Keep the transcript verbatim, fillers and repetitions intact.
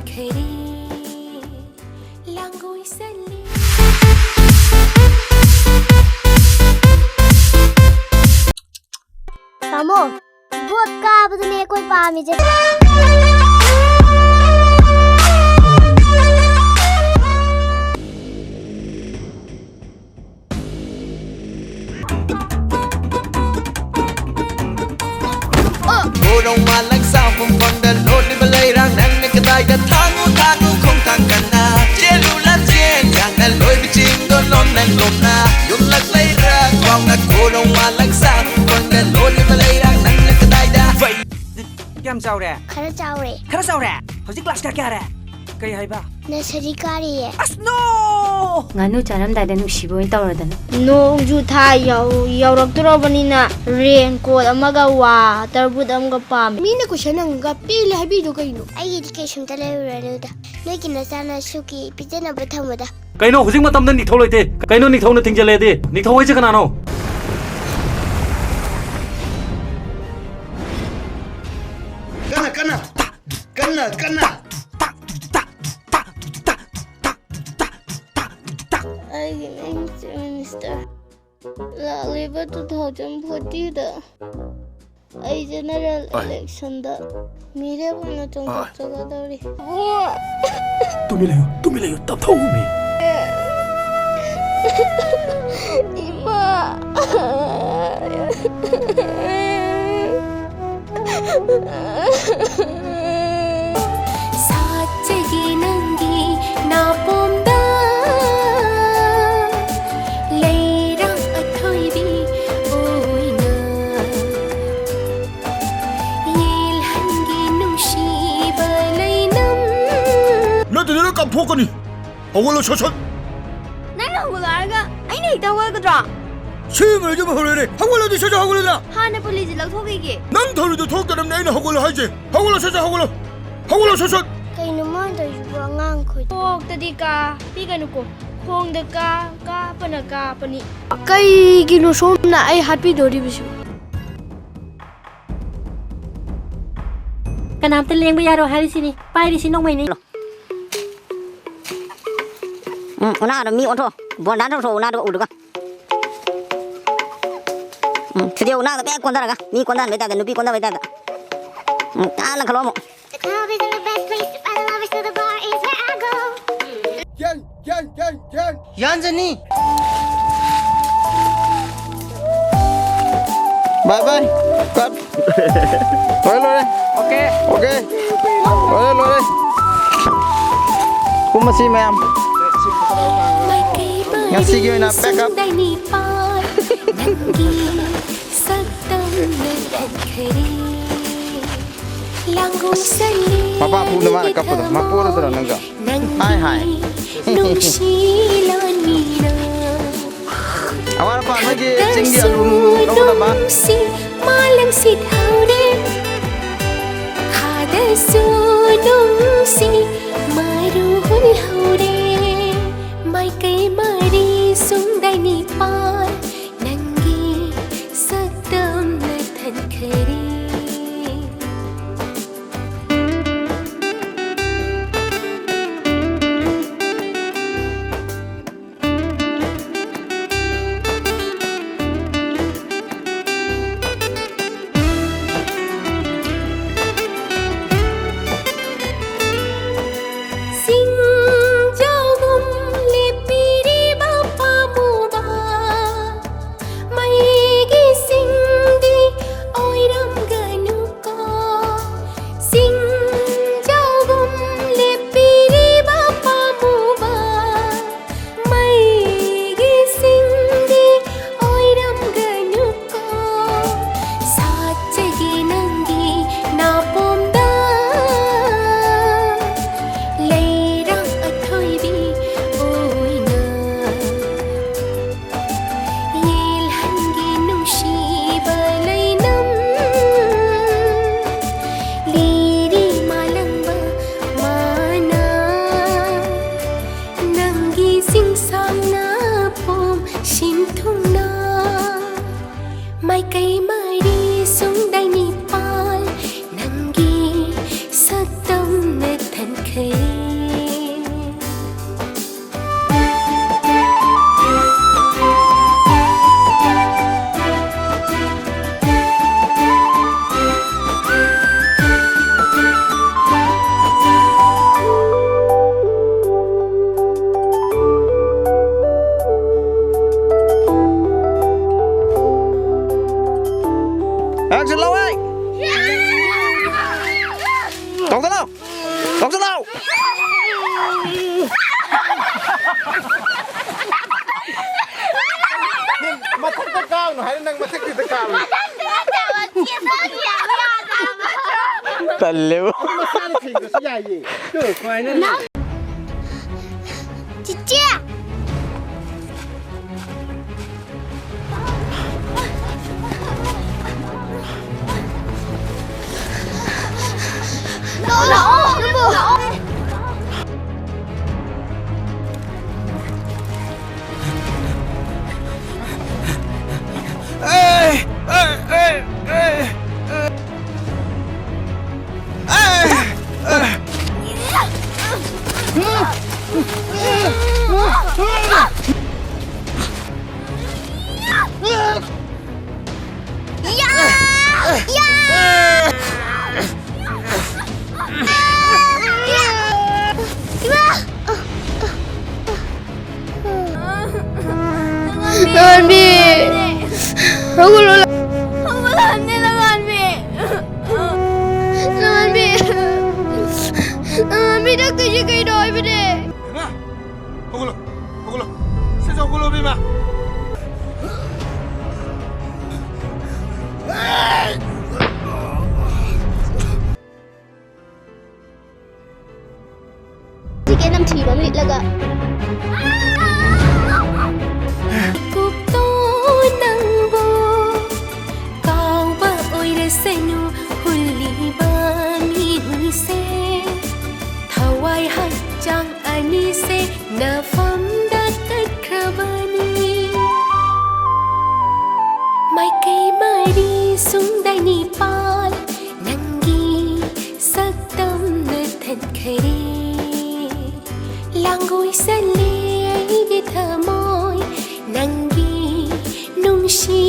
ꯈꯩꯔꯤ ꯂꯥꯡꯒꯣꯏ ꯆꯠꯂꯤ꯫ ꯇꯥꯃꯣ, ꯚꯣꯠ ꯀꯥꯕꯗꯨꯅꯦ ꯑꯩꯈꯣꯏ ꯄꯥꯝꯃꯤꯁꯦ꯫ ꯀꯣꯔꯧ ꯃꯥꯂꯪ ꯆꯥꯛꯐꯝ ꯐꯪꯗ ꯂꯣꯠꯂꯤꯕ ꯂꯩꯔꯥꯡ ꯅꯪꯅ ꯀꯗꯥꯏꯗ ꯊꯥꯡꯉꯨ ꯊꯥꯡꯉꯨ ꯈꯣꯡꯊꯥꯡ ꯀꯟꯅ ꯆꯦꯜꯂꯨ ꯂꯝꯖꯦꯟ ꯌꯥꯡꯅ ꯂꯣꯏꯕ ꯆꯤꯡꯗꯣ ꯂꯣꯝꯅ ꯂꯣꯝꯅ ꯌꯨꯝꯂꯛ ꯂꯩꯔꯥꯛ ꯐꯥꯎꯅ ꯀꯣꯔꯧ ꯃꯥꯂꯪ ꯆꯥꯛꯐꯝ ꯐꯪꯗ ꯂꯣꯠꯂꯤꯕ ꯂꯩꯔꯥꯡ ꯅꯪꯅ ꯀꯗꯥꯏꯗ ꯀꯌꯥꯝ ꯆꯥꯎꯔꯦ? ꯈꯔ ꯆꯥꯎꯔꯦ꯫ ꯈꯔ ꯆꯥꯎꯔꯦ? ꯍꯧꯖꯤꯛ ꯀ꯭ꯂꯥꯁ ꯀꯌꯥ ꯀꯌꯥꯔꯦ? ꯀꯔꯤ ꯍꯥꯏꯕ? ꯅꯁꯔꯤ ꯀꯥꯔꯤꯌꯦ꯫ ꯑꯁ, ꯅꯣ! ꯉꯥꯅꯨ ꯆꯥꯔꯝꯗꯥꯏꯗ ꯅꯨꯡꯁꯤꯕ ꯑꯣꯏꯅ ꯇꯧꯔꯗꯅ꯫ ꯅꯣꯡꯖꯨ ꯊꯥ ꯌꯧ-, ꯌꯧꯔꯛꯇꯣꯔꯕꯅꯤꯅ ꯔꯦꯟ ꯀꯣꯠ ꯑꯃꯒ ꯋꯥꯇꯔ ꯕꯨꯠ ꯑꯃꯒ ꯄꯥꯝꯃꯤ꯫ ꯃꯤꯅ ꯀꯣꯏꯁꯟ ꯍꯪꯉꯒ ꯄꯦꯜꯂꯦ ꯍꯥꯏꯕꯤꯗꯣ ꯀꯩꯅꯣ? ꯑꯩꯒꯤꯗꯤ ꯀꯩꯁꯨꯝꯇ ꯂꯩꯔꯨꯔꯅꯨꯗ꯫ ꯅꯣꯏꯒꯤ ꯅꯆꯥꯅꯁꯨꯒꯤ ꯄꯤꯖꯅꯕ ꯊꯝꯃꯨꯗ꯫ ꯀꯩꯅꯣ ꯍꯧꯖꯤꯛ ꯃꯇꯝꯗ ꯅꯤꯡꯊꯧ ꯂꯩꯇꯦ? ꯀꯩꯅꯣ ꯅꯤꯡꯊꯧꯅ ꯊꯤꯡꯖꯤꯜꯂꯦꯗꯤ? ꯅꯤꯡꯊꯧ ꯍꯥꯏꯁꯦ ꯀꯅꯥꯅꯣ? ꯀꯟꯅ, ꯀꯟꯅ! ꯀꯟꯅ, ꯀꯟꯅ! ꯑꯩꯒꯤ ꯃꯤꯡ ꯆꯤꯐ ꯃꯤꯅꯤꯁꯇꯔ꯫ ꯂꯥꯛꯂꯤꯕ two thousand fortyꯗ ꯑꯩ ꯖꯦꯅꯔꯦꯜ ꯏꯂꯦꯛꯁꯟꯗ ꯃꯤꯔꯦꯞ ꯑꯣꯏꯅ ꯆꯣꯡꯊꯣꯛꯆꯒꯗꯧꯔꯤ꯫ ꯇꯨꯃꯤꯟ ꯂꯩꯌꯨ, ꯇꯨꯃꯤꯟ ꯂꯩꯌꯨ, ꯇꯞꯊꯧꯃꯤ꯫ ꯏꯃꯥ꯫ ꯁꯥꯠꯆꯒꯦ ꯅꯪꯒꯤ ꯅꯥꯄꯣꯝꯗ ꯂꯩꯔꯥꯡ ꯑꯊꯣꯏꯕꯤ ꯑꯣꯏꯅ ꯌꯦꯜꯍꯟꯒꯦ ꯅꯨꯡꯁꯤꯕ ꯂꯩꯅꯝ꯫ ꯅꯠꯇ꯭ꯔꯗꯤ ꯅꯪ ꯀꯥꯞꯊꯣꯛꯀꯅꯤ꯫ ꯍꯧꯒꯠꯂꯣ, ꯁꯠ ꯁꯠ꯫ ꯅꯪꯅ ꯍꯧꯒꯠꯂꯣ ꯍꯥꯏꯔꯒ ꯑꯩꯅ ꯍꯦꯛꯇ ꯍꯧꯒꯠꯀꯗ꯭ꯔꯣ? ꯁꯤ ꯃꯔꯩꯗꯨ ꯍꯧꯔꯦꯅꯦ꯫ ꯍꯧꯒꯠꯂꯣꯗꯤ, ꯁꯠ ꯁꯠ ꯍꯧꯒꯠꯂꯣꯗꯅ꯫ ꯍꯥꯟꯅ ꯄꯨꯂꯤꯁꯦ ꯂꯧꯊꯣꯛꯈꯤꯒꯦ꯫ ꯅꯪ ꯊꯧꯔꯤꯗꯨ ꯊꯣꯛꯇꯅꯕꯅꯦ ꯑꯩꯅ ꯍꯧꯒꯠꯂꯣ ꯍꯥꯏꯁꯦ꯫ ꯍꯧꯒꯠꯂꯣ, ꯁꯠ ꯁꯠ ꯍꯧꯒꯠꯂꯣ꯫ ꯍꯧꯒꯠꯂꯣ, ꯁꯠ ꯁꯠ꯫ ꯀꯩꯅꯣ ꯃꯥꯅ ꯇꯧꯔꯤꯁꯤꯕꯣ, ꯑꯉꯥꯡꯈꯣꯏ? ꯀꯣꯛꯇꯗꯤ ꯀꯥ ꯄꯤꯒꯅꯨꯀꯣ꯫ ꯈꯣꯡꯗ ꯀꯥ, ꯀꯥꯞꯄꯅ ꯀꯥꯞꯄꯅꯤ꯫ ꯀꯩꯒꯤꯅꯣ ꯁꯣꯝꯅ ꯑꯩ ꯍꯥꯠꯄꯤꯗꯣꯔꯤꯕꯁꯤꯕꯣ? ꯀꯅꯥꯝꯇ ꯂꯦꯡꯕ ꯌꯥꯔꯣꯏ ꯍꯥꯏꯔꯤꯁꯤꯅꯤ꯫ ꯄꯥꯏꯔꯤꯁꯤ ꯅꯣꯡꯃꯩꯅꯤ꯫ ꯎꯝ, ꯎꯅꯥꯗꯣ ꯃꯤ ꯑꯣꯟꯊꯣꯛꯑꯣ꯫ ꯕꯣꯟꯗꯥꯟ ꯇꯧꯊꯣꯛꯑꯣ ꯎꯅꯥꯗꯣ ꯎꯗꯨꯒ꯫ ꯎꯝ, ꯊꯨꯗꯦꯛꯑꯣ ꯎꯅꯥꯗꯣ ꯕꯦꯛ ꯀꯣꯟꯊꯔꯒ꯫ ꯃꯤ ꯀꯣꯟꯊꯍꯟꯕꯩ ꯇꯥꯏꯞꯇ, ꯅꯨꯄꯤ ꯀꯣꯟꯊꯕꯩ ꯇꯥꯏꯞꯇ꯫ ꯎꯝ, ꯇꯥꯅ ꯈꯜꯂꯣ ꯑꯃꯨꯛ꯫ The club isn't the best place to find the lovers, so the bar is where I go. Jan, Jan, Jan, Jan. ꯌꯥꯟꯖꯅꯤ꯫ Bye bye. Cut. ꯂꯣꯏꯔꯦ, ꯂꯣꯏꯔꯦ꯫ Okay. Okay. ꯂꯣꯏꯔꯦ, ꯂꯣꯏꯔꯦ꯫ ꯀꯨꯝꯃꯁꯤ ꯃꯌꯥꯝ꯫ ꯉꯁꯤꯒꯤ ꯑꯣꯏꯅ pack up꯫ ꯃꯄꯥ ꯐꯨꯕꯗ ꯃꯥꯅ ꯀꯞꯄꯗꯣ꯫ ꯃꯄꯨ ꯑꯣꯏꯔꯗ꯭ꯔꯣ ꯅꯪꯁꯨ? ꯍꯥꯏ, ꯍꯥꯏ꯫ ꯑꯋꯥꯠ ꯑꯄꯥ ꯅꯣꯏꯒꯤ ꯆꯤꯡꯒꯤ ꯑꯂꯨ ꯂꯧꯒꯗꯕ꯫ ꯅꯨꯡꯁꯤ ꯃꯥꯂꯪ ꯁꯤꯠꯍꯧꯔꯦ꯫ ꯈꯥꯗꯁꯨ ꯅꯨꯡꯁꯤ ꯃꯔꯨ ꯍꯨꯜꯍꯧꯔꯦ꯫ ꯃꯥꯏꯀꯩ ꯃꯔꯤ ꯁꯨꯝꯗ ꯅꯤꯄꯥꯜ ꯅꯪꯒꯤ ꯁꯛꯇꯝꯅ ꯊꯟꯈꯔꯦ꯫ ꯃꯊꯛꯇ ꯀꯥꯎꯅꯨ ꯍꯥꯏꯔ ꯅꯪ ꯃꯊꯛꯇꯨꯗ ꯀꯥꯎꯏ꯫ ꯇꯜꯂꯦꯕꯣ꯫ ꯃꯁꯥꯅ ꯊꯦꯡꯕꯁꯨ ꯌꯥꯏꯌꯦ꯫ ꯇꯨ, ꯁꯨꯃꯥꯏꯅ꯫ ꯆꯤꯆꯦ! ꯂꯥꯛꯑꯣ, ꯂꯥꯛꯑꯣ, ꯅꯪꯕꯨ꯫ ꯂꯉꯥꯟꯕꯤ! ꯍꯧꯒꯠꯂꯣ! ꯍꯧꯒꯠꯂꯣ ꯍꯥꯏꯕꯅꯦ, ꯂꯉꯥꯟꯕꯤ! ꯂꯉꯥꯟꯕꯤ! ꯂꯉꯥꯟꯕꯤ, ꯅꯪ ꯇꯧꯔꯤꯁꯦ ꯀꯩꯅꯣ ꯍꯥꯏꯕꯅꯦ? ꯏꯃꯥ! ꯍꯧꯒꯠꯂꯣ! ꯍꯧꯒꯠꯂꯣ! ꯁꯠ ꯁꯠ ꯍꯧꯒꯠꯂꯣ, ꯏꯕꯦꯝꯃ! ꯖꯤꯀꯦꯠ ꯅꯝꯊꯤꯕ ꯑꯃ ꯂꯤꯠꯂꯒ꯫ ꯄꯨꯛꯇꯣ ꯅꯪꯕꯨ ꯀꯥꯎꯕ ꯑꯣꯏꯔꯁꯅꯨ, ꯍꯨꯜꯂꯤꯕ ꯃꯤꯍꯨꯜꯁꯦ꯫ ꯊꯋꯥꯏ ꯍꯛꯆꯥꯡ ꯑꯅꯤꯁꯦ ꯅꯐꯝꯗ ꯀꯠꯈ꯭ꯔꯕꯅꯤ꯫ ꯃꯥꯏꯀꯩ ꯃꯔꯤ ꯁꯨꯝꯗ ꯅꯤꯄꯥꯜ ꯅꯪꯒꯤ ꯁꯛꯇꯝꯅ ꯊꯟꯈꯔꯦ꯫ ꯂꯥꯡꯒꯣꯏ ꯆꯠꯂꯦ ꯑꯩꯒꯤ ꯊꯃꯣꯏ ꯅꯪꯒꯤ ꯅꯨꯡꯁꯤ